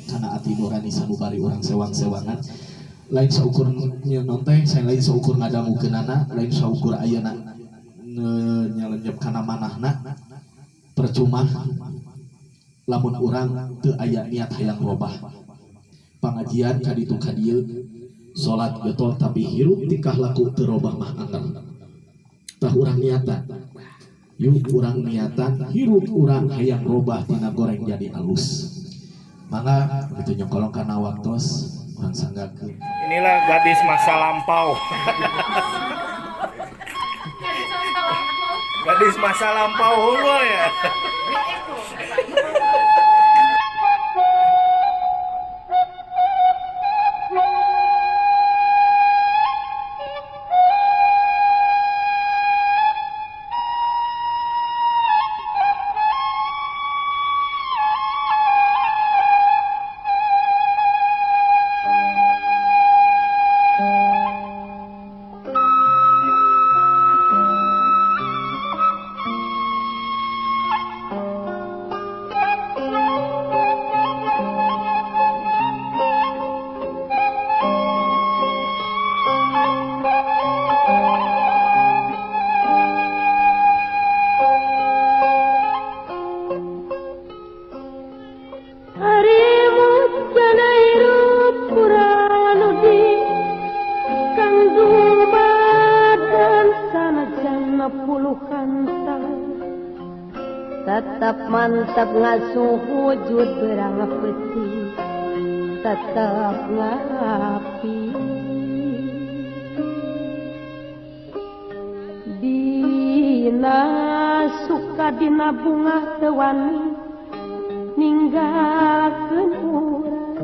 kana ati nurani sanubari urang sewang-sewangan lain saukur nyeun teh saya lain saukur ngadangukeunana lain saukur ayeuna nyalenyep kana manahna percuma lamun urang teu aya niat hayang robah pangajian ka ditu ka dieu salat getol tapi hirup tingkah laku teu robah mah anger tah urang niatan yuk urang niatan hirup urang hayang robah tina goreng jadi alus mangga begitu nyokolong kana waktos urang sanggakeun. Inilah gadis masa lampau. Gadis masa lampau unggul ya. Tetap mantap ngasuh wujud berang peti tetap ngapi dina suka dina bunga tewani ninggalkeun urang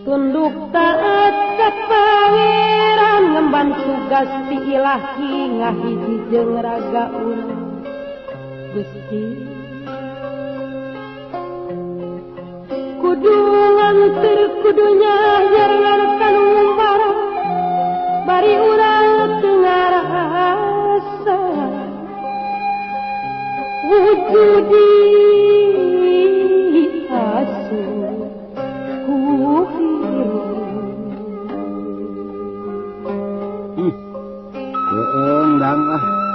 tunduk taat ka pangeran ngemban tugas ti ilahi ngahiji jeung raga urang Gusti kudu nganter kudu nyajar ngartan barang bari urang teu ngarasa wujudi asu ku hirup. Heung dang ah.